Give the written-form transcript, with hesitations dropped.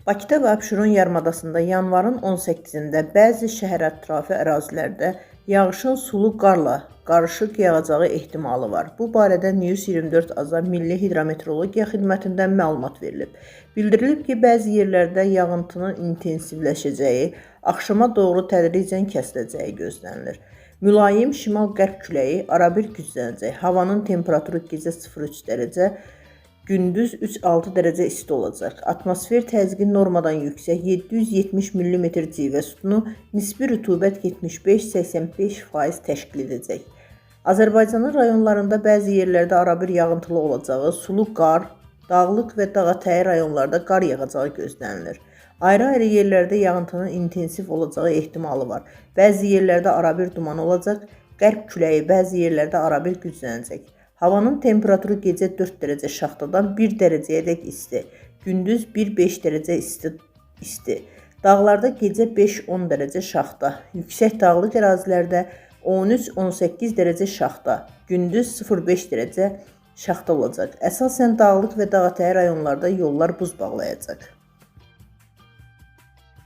Bakıda və Abşeron yarımadasında yanvarın 18-də bəzi şəhərətrafı ərazilərdə yağışın sulu qarla qarışıq yağacağı ehtimalı var. Bu barədə News 24 AZA Milli Hidrometeorologiya Xidmətindən məlumat verilib. Bildirilib ki, bəzi yerlərdə yağıntının intensivləşəcəyi, axşama doğru tədricən kəsiləcəyi gözlənilir. Mülayim şimal-qərb küləyi arabir güclənəcək. Havanın temperaturu gecə 0-3 dərəcə, gündüz 3-6 dərəcə isti olacaq. Atmosfer təzyiqi normadan yüksək 770 mm civə sütunu, nisbi rütubət 75-85% təşkil edəcək. Azərbaycanın rayonlarında bəzi yerlərdə arabir yağıntılı olacağı, sulu qar, dağlıq və dağətəyi rayonlarda qar yağacağı gözlənilir. Ayrı-ayrı yerlərdə yağıntının intensiv olacağı ehtimalı var. Bəzi yerlərdə arabir duman olacaq, qərb küləyi bəzi yerlərdə arabir güclənəcək. Havanın temperaturu gecə 4 dərəcə şaxtadan 1 dərəcəyədək isti, gündüz 1-5 dərəcə isti. Dağlarda gecə 5-10 dərəcə şaxta, yüksək dağlıq ərazilərdə 13-18 dərəcə şaxta, gündüz 0-5 dərəcə şaxta olacaq. Əsasən dağlıq və dağətəyi rayonlarda yollar buz bağlayacaq.